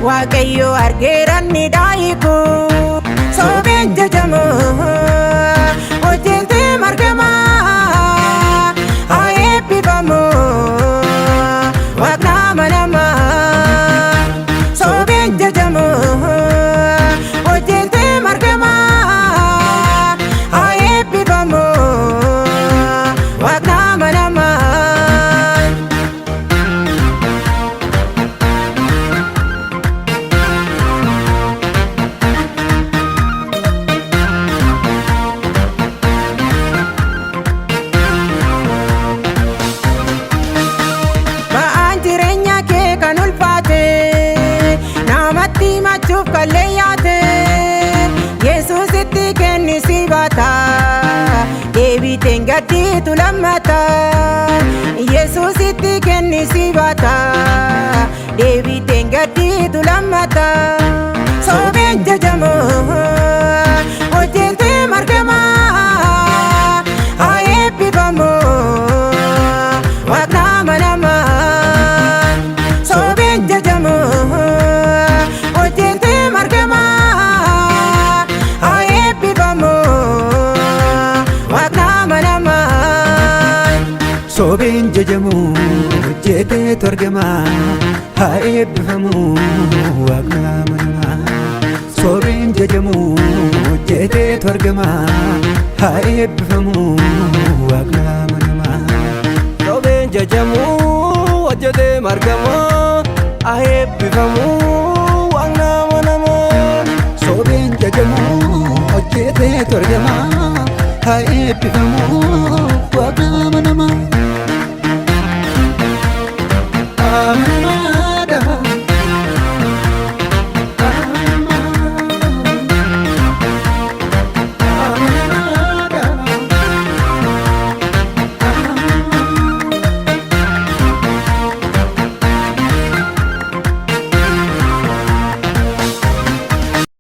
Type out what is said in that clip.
Waaqayyo argeera ni daayiku. Soobeen jajamu hojjetee margama haa eebbifamu waaqna amanama. Soobeen jajamu hojjetee margama haa eebbifamu waaqna amanama. Ba'aan jireenya kee kan ulfaate, namatti himachuuf kan leeyyaate, Yesuusitti kenni si baata, deebiteen gaddiitu lammata. Yesuusitti kenni si baata, deebiteen gaddiitu lammata. Soobeen jajamu hojjetee margama haa eebbifamu waaqna amanama. Soobeen jajamu hojjetee margama haa eebbifamu waaqna amanama. Soobeen jajamu hojjeteetu argama, haa eebbifamu waaqna amanama. Soobeen jajamu hojjeteetu argama, haa eebbifamu waaqna amanama. Soobeen jajamuu hojjetee margamaa haa eebbifamuu waaqna amanamaa. Soobeen jajamu hojjeteetu argama, haa eebbifamu waaqna amanama. Amanama.